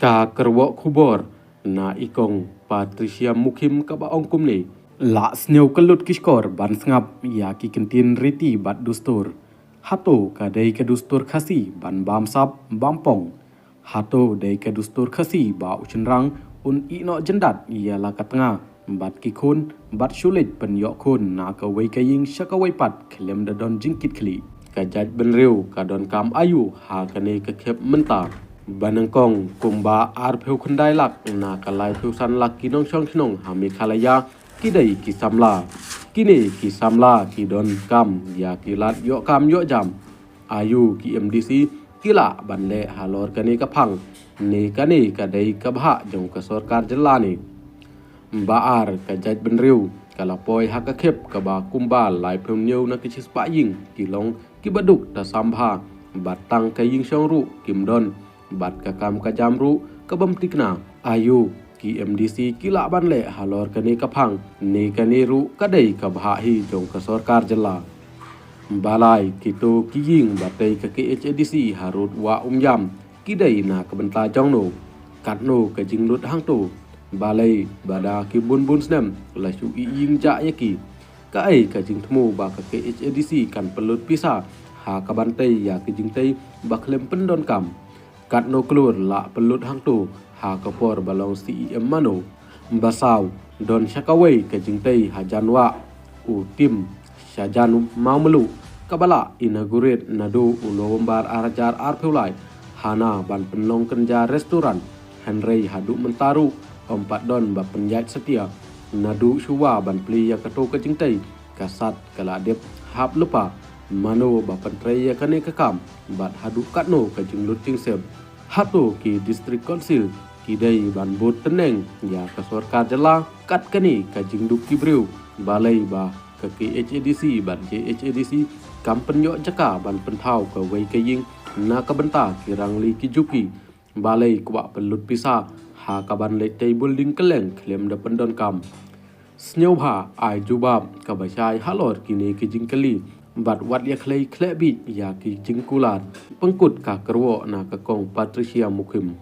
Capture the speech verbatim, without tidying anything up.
Ka kyrwoh khubor na i kong Patricia Mukhim kaba ong kumne. Lah sniew ka lut ki shkor ban sngap ïa ki kyntien riti bad dustur. Hato ka dei ka dustur Khasi ban bam sap bam pong? Hato dei ka dustur Khasi ba u shynrang un ïeh noh jyndat ïa la ka tnga bad ki khun bad shu leit pynïoh khun na kawei ka ïing sha kawei pat khlem da don jingkitkhlieh? Ka jaitbynriew ka donkam aïu ha kane ka khep mynta? Ba nyngkong kumba arphew khyndai lak na ka laiphew san lak ki nongshong shnong ha Meghalaya ki dei ki samla. Kine ki samla ki donkam ïa ki lad ïoh kam ïoh jam. Aïu ki M D C ki lah ban leh halor kane ka phang? Ne kane ka dei ka bhah jong ka sorkar jylla ne? Ba ar, ka jaitbynriew ka la poi ha ka khep kaba kumba laiphew hynñiew na ki shispah ïing ki long kiba duk da sam bha bad tang ka ïing shong ruh kim don bad ka kam ka jam ruh ka bym thikna. Aïu ki M D C ki lah ban leh halor kane ka phang? Ne kane ruh ka dei ka bhah hi jong ka sorkar jylla. Ba lai, kito ki ïing ba tei ka K H A D C harud Wah Umïam ki dei na ka bynta jong no? Katno ka jinglut hangto? Balei ba da ki bun bun snem la shu ïeh ïing jah ïa ki? Kaei ka jingthmu ba ka K H A D C kan pynlut pisa ha kaban tei ïa ki jingtei ba khlem pyndonkam? Katno klur lah pynlut hangto ha ka por ba long C E M mano? Ba saw, don sha kawei ka jingtei hajan Wah U Tim shajan Mawmluh kaba lah inaugurate naduh u November ar hajar arphew lai, hana ban pynlong kynja restaurant, hynrei haduh mynta ruh ym pat don ba pynïaid satia. Naduh shuwa ban plie ïa kato ka jingtei, ka sat ka la dep hap lypa. Mano ba pyntrei ïa kane ka kam bad haduh katno ka jinglut jingsep? Hato ki District Council ki dei ban bud tneng ïa ka sorkar jylla kat kane ka jingduk ki briew? Balei ba ka K H A D C bad J H A D C kam pynïoh jaka ban pynthaw kawei ka ïing na ka bynta ki rangli ki juki? Balei kwah pynlut pisa ha kaban leit tei building kylleng khlem da pyndonkam? Sngewbha ai jubab kaba shai halor kine ki jingkylli bad wat ïa khlei khleh bieit ïa ki jingkular. Pynkut ka kyrwoh na ka kong Patricia Mukhim.